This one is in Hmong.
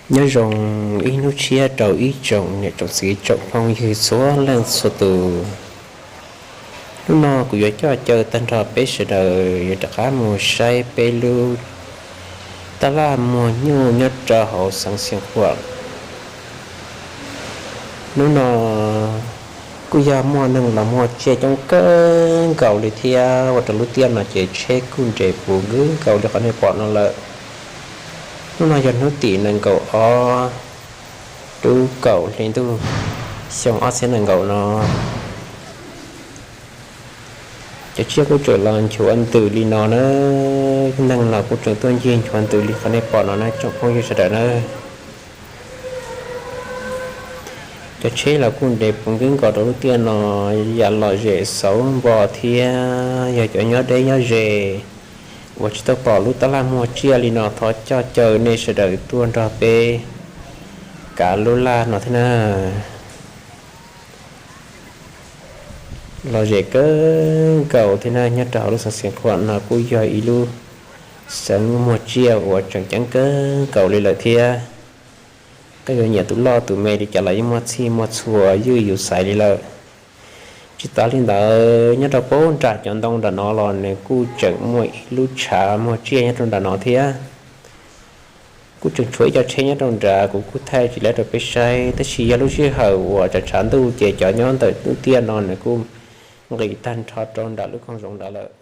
Nyob zoo ib hnub tshiab rau ib tsoom niam tsoom txiv tsoom phooj ywg txhua leej txhua tus. Hnub no kuv yuav coj caw tag nrho peb sawv daws yuav rov qab mus saib peb lub taj laj muag nyuj nyob rau hauv xeev Xiav Khuam. Hnub no kuj yog muaj neeg los muag tsiaj coob kawg nkaus li thiab, ua rau lub tiaj no ces tsheb kuj nres puv nkaus li qhov nej pom no lawm. Hnub no yog hnub tim nees nkaum ob lub kaum hli ntuj xyoo ob txhiab nees nkaum no. Cov tsiaj kuj tseem los nchuav ntws li no na, neeg los kuj tseem tuaj ncig nchuav ntws li qhov nej pom no na tsoom phooj ywg sawv daws na. Cov tsheb los kuj nres puv nkaus rau lub tiaj no, yam lom zem xauv npo thiab. Yog cov nyob deb nyob ze uas tsis tau pom lub taj laj muag tsiaj li no thov coj caw nej sawv daws tuaj nrog peb kav lub laj no thiab na. Lom zem kawg nkaus thiab na, nyob rau hauv lub xeev Xiav Khuam no kuj yog ib lub xeev muag tsiaj uas tseem ceeb kawg nkaus li lawm thiab. Koj yuav nyiam tus loj tus me li cas los yeej muaj txhij muaj txhua ywj yus xaiv li lawm. Tsis tas li ntawd nyob rau puag nram cov ntoo nram no los nws kuj tseem muaj ib lub tshav muag tsiaj nyob rau nram no thiab. Kuj tseem tshuav ib co tsheb nyob rau nrad kuv kuj thaij tsis lawv rau peb saib, tab sis yog lub sij hawm uas tshav tshav ntuj ces cov nyob ntawm lub tiaj no nws kuj nqis tag nrho rau nram lub koog zoov nrad lawm.